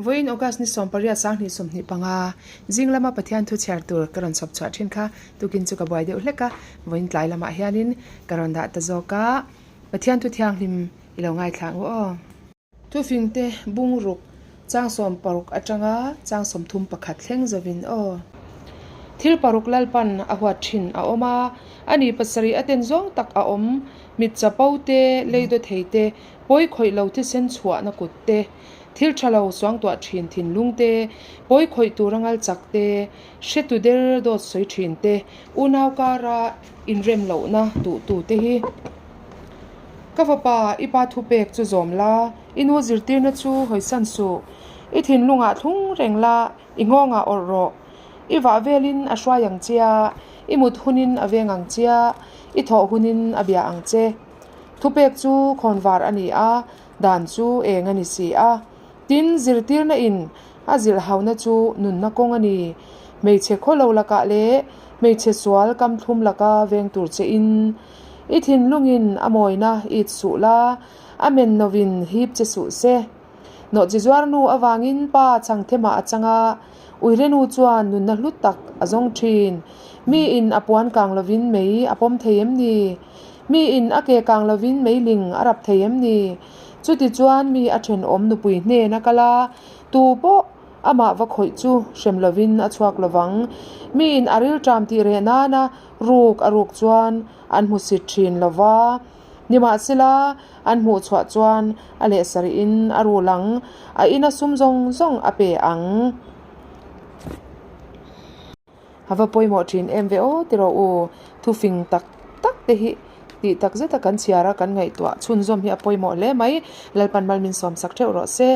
Vawiin August ni 18 2025, zing lama Pathian thu chhiar tur ka rawn chhawp chhuah thin kha tukin chu ka buai deuh hlek a, vawiin tlai lamah hianin ka rawn dah ta zawk a, Pathian thu thianghlim i lo ngaithla ang u aw. Thufingte bungruk chang 60 atanga chang 31 thleng zovin aw. Thil paruk Lalpan a huat thin a awm a, a ni pasarih a ten zawng tak a awm, mit chapo te, lei daw thei te, pawi khawih lo thisen chhuahna kut te, thil tha lo suangtuah thin thinlung te, pawi khawih tur a ngal chak te, hretu der dawt sawi thin te, unau kara inrem lohna duhtu te hi. Ka fapa, i pa thupek chu zawm la, i nu zirtirna chu hawisan suh. I thinlungah thlung reng la, i nghawngah awrh rawh. I vah velin a hruai ang che a, i mut hunin a veng ang che a, i thawh hunin a bia ang che. Thupek chu khawnvar a ni a, dan chu eng a ni si a. Tin, zirtirna in a zilhhauna chu nunna kawng a ni. Hmeichhe khawlo lakah leh hmeichhe sual kamthlum laka veng tur che in I thinlungin a mawina it suh la, a men novin hip che suh se. Nawhchi zuar nu avangin pa changthemah a chang a, uire nu chuan nunna hlu tak a zawng thin. Miin a puan kang lovin mei a pawm thei em ni? Miin a ke kang lovin meiling a rap thei em ni? Chuti chuan mi a thenawm nupui hnen a kal a, tu pawh amah va khawih chu hrem lovin a chhuak lovang. Miin a rilṭam tih reh nana Ruk a ruk chuan an hmu sit thin lo va, nimahsela an hmuh chhuah chuan a leh sarih-in a rul ang, a ina sum zawng zawng a pe ang. A va pawimawh thin em ve aw tiraw u, thufing tak tak te hi tih tak zeta kan chhiar a kan ngaihtuah chhunzawm hi a pawimawh hle mai, Lalpan Malminsawm sak theuh rawh se.